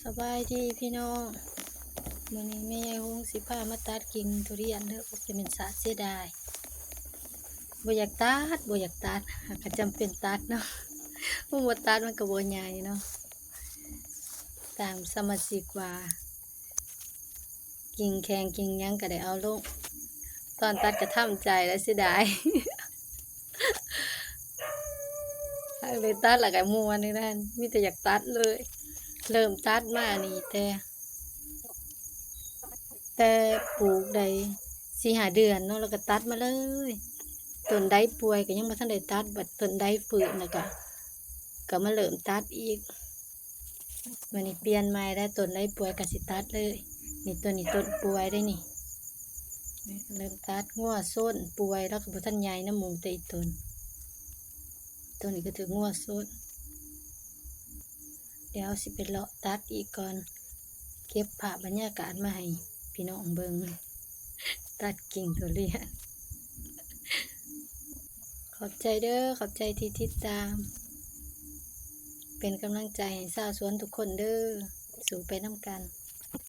ສະບາຍດີພີ່ນ້ອງ ມື້ນີ້ແມ່ຍາຍຫົງຊິພາມາຕັດກິ່ງທຸລຽນເດີ. ໂອ້ຍ ຈະແມ່ນສາເສຍດາຍ ບໍ່ຢາກຕັດ ບໍ່ຢາກຕັດ ຫາກກໍຈຳເປັນຕັດເນາະ ບໍ່ຕັດມັນກໍບໍ່ໃຫຍ່ເນາະ. ຕາມສະມາຊິກວ່າ ກິ່ງແຂງກິ່ງຫຍັງກໍໄດ້ເອົາລົງ ຕອນຕັດກໍທຳໃຈແລ້ວ ເສຍດາຍ. ຫາກໄດ້ຕັດແລ້ວກໍມ່ວນນີ້ນັ້ນ ມີແຕ່ຢາກຕັດເລີຍ. ເລີ່ມຕັດມານີ້ແຕ່ ແຕ່ປູກໄດ້ສີ່ຫ້າເດືອນເນາະ ແລ້ວກໍຕັດມາເລີຍ. ຕົ້ນໃດປ່ວຍກໍຍັງບໍ່ທັນໄດ້ຕັດ ບັດຕົ້ນໃດຟື້ນແລ້ວກໍ ກໍມາເລີ່ມຕັດອີກ. ມື້ນີ້ປ່ຽນໃໝ່ແລ້ວ ຕົ້ນໃດປ່ວຍກໍຊິຕັດເລີຍ. ນີ້ ຕົ້ນນີ້ຕົ້ນປ່ວຍເດ້ນີ້ ເລີ່ມຕັດ. ງົວຊົນປ່ວຍ ລາວກໍບໍ່ທັນໃຫຍ່ນຳໝູ່ແຕ່ອີກຕົ້ນ ຕົ້ນນີ້ກໍຖືກງົວຊົນ. ດຽວຊິໄປເລາະຕັດອີກກ່ອນ ເກັບພາບບັນຍາກາດມາໃຫ້ພີ່ນ້ອງເບິ່ງ ຕັດກິ່ງທຸລຽນ. ຂອບໃຈເດີ ຂອບໃຈທີ່ຕິດຕາມ ເປັນກຳລັງໃຈໃຫ້ຊາວສວນທຸກຄົນເດີ ສູ້ໄປນຳກັນ.